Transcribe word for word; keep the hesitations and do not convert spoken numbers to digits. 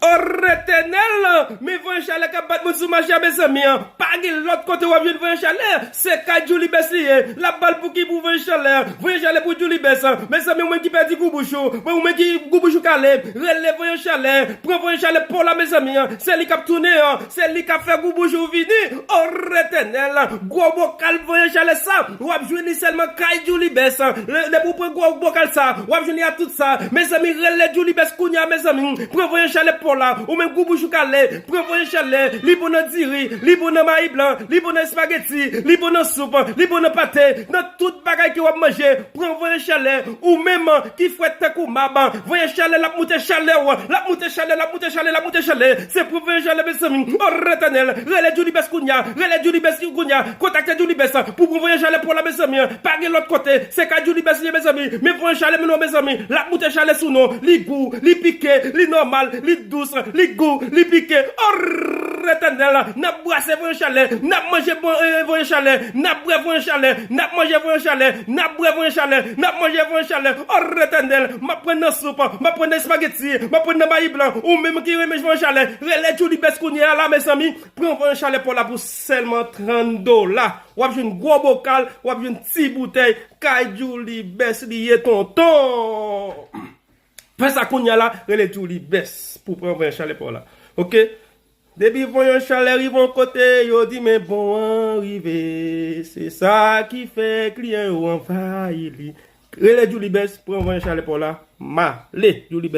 O Letènèl, men voye chalè k ap bat moun sou mache a, mezanmi, an. Pa gen lòt kote w ap jwenn voye chalè. Se kay Djouli Best li ye. L ap ba l pou ki pou voye chalè? Voye chalè pou Djouli Best. Mezanmi, ou menm ki pèdi gou bouch ou, ou menm ki gou bouch ou kale, rele voye chalè. Pran voye chalè pa w la, mezanmi, an. Se li k ap tounen, an. Se li k ap fè gou bouch ou vini. O Letènèl, gwo bokal voye chalè sa, w ap jwenn li sèlman kay Djouli Best. Le- Depi w pran gwo bokal sa, w ap jwenn li a tout sa. Mezanmi, rele Djouli Best kounye a, mezanmi. Pran voye chalè pa w la. Ou menm gou bouch ou kale, pran voye chalè. Li bon nan diri, li bon nan mayi blan, li bon nan espageti, li bon nan soup, li bon nan pate, nan tout bagay ke w ap manje. Pran voye chalè. Ou menm ki frèt tankou mab, voye chalè, l ap moute chalè w. L ap moute chalè, l ap moute chalè, l ap moute chalè. Se pran voye chalè, mezanmi. O Letènèl, rele Djouli Best kounye a. Rele Djouli Best kounye a. Kontakte Djouli Best pou pran voye chalè pa w la, mezanmi. Pa gen lòt kote. Se kay Djouli Best li ye, mezanmi. Men voye chalè, men non, mezanmi. L ap moute chalè sou nou. Li gou, li pike, li nòmal, li dous, li gou, li pike. O Letènèl, n ap brase voye chalè. N ap manje bon- eh, voye chalè. N ap bwè voye chalè. N ap manje voye chalè. N ap bwè voye chalè. N ap manje voye chalè. O Letènèl, m ap pran nan soup, m ap pran nan espageti, m ap pran nan mayi blan. Ou menm ki renmen voye chalè, rele Djouli Best kounye a la, mezanmi. Pran voye chalè pa w la pou sèlman trant dola. W ap jwenn gwo bokal, w ap jwenn ti boutèy. Kay Djouli Best li ye, tonton. Fè sa kounye a la, rele Djouli Best pou pran voye chalè pa w la. Oke? Depi voye chalè rive yon kote, yo di men bon an rive. Se sa ki fè kliyan yo anvayi li. Rele Djouli Best, pran voye chalè pa w la. M ale, Djouli Best.